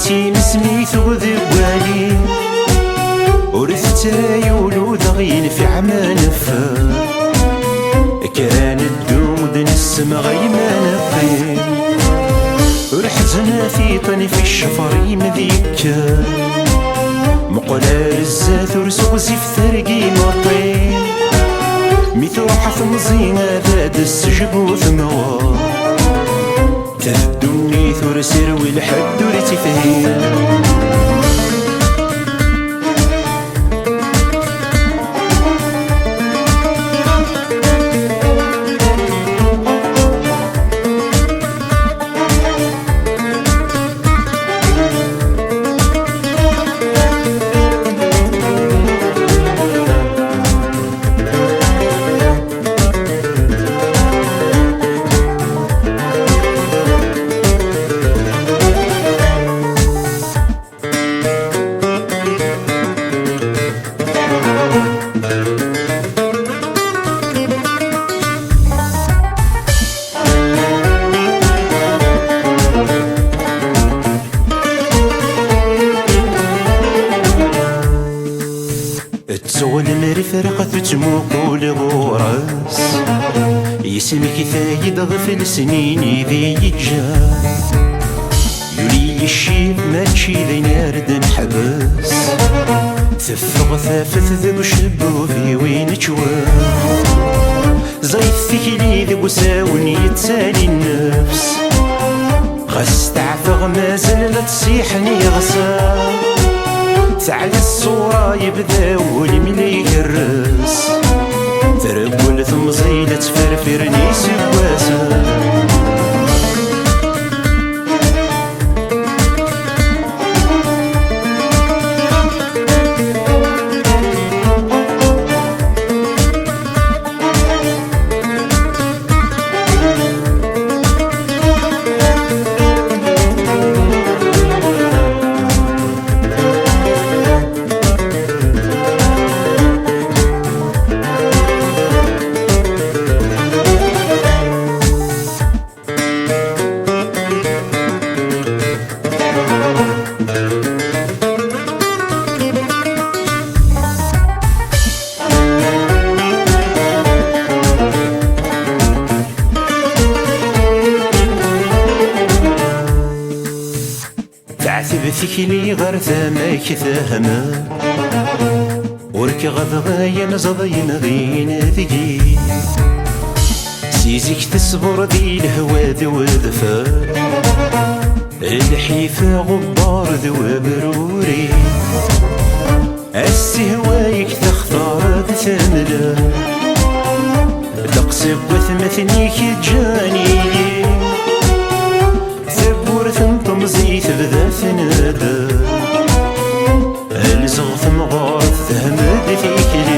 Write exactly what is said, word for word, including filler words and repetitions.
Tinesmi tuɣ deg wali, ur tettrayu uludeɣ yenfiɛ ma neffer. Kra neddu d nessemɣay ma neqqim. Ur ḥeznet iṭen fi ccfer imd yekker. Meqqel ar zdat ur seɣzif tergi meṭṭi. Mi truḥ temẓi ad d-tessejbu temɣer. Ddunit ur serwi lḥedd ur tt-ifhim. Ttuɣ lemmer ifreq tettmuqul ɣur-s. Yesmekta-yi-d ɣef lesnin i d iyi-yeǧǧa. Yuli yeccif mačči d ayen ar d-neḥbes. Teffeɣ tafet deg ucebbub-iw ineččwen. Ẓayet tikli deg usawen yettali nnefs. Ɣas steɛfeɣ mazal la ttṣiḥen yeɣsa. Teɛli ṣṣura yebda wul mi la igerres. Trewwel temẓi la ttferfiren iseggasen. Teɛteb tikli ɣer tama-k tehmel. Ur k-ɣaḍeɣ ay anẓad yenɣin deg-i. Si zik tesber di lehwa d wedfel. Lḥif aɣebbar d webruri. Assihwa-ik textar d tamla. Ddeqs n watmaten-ik ǧǧan-iyi. Tawwurt n temẓi tebda tnedder. Alzeɣ temɣart tehmed tikli.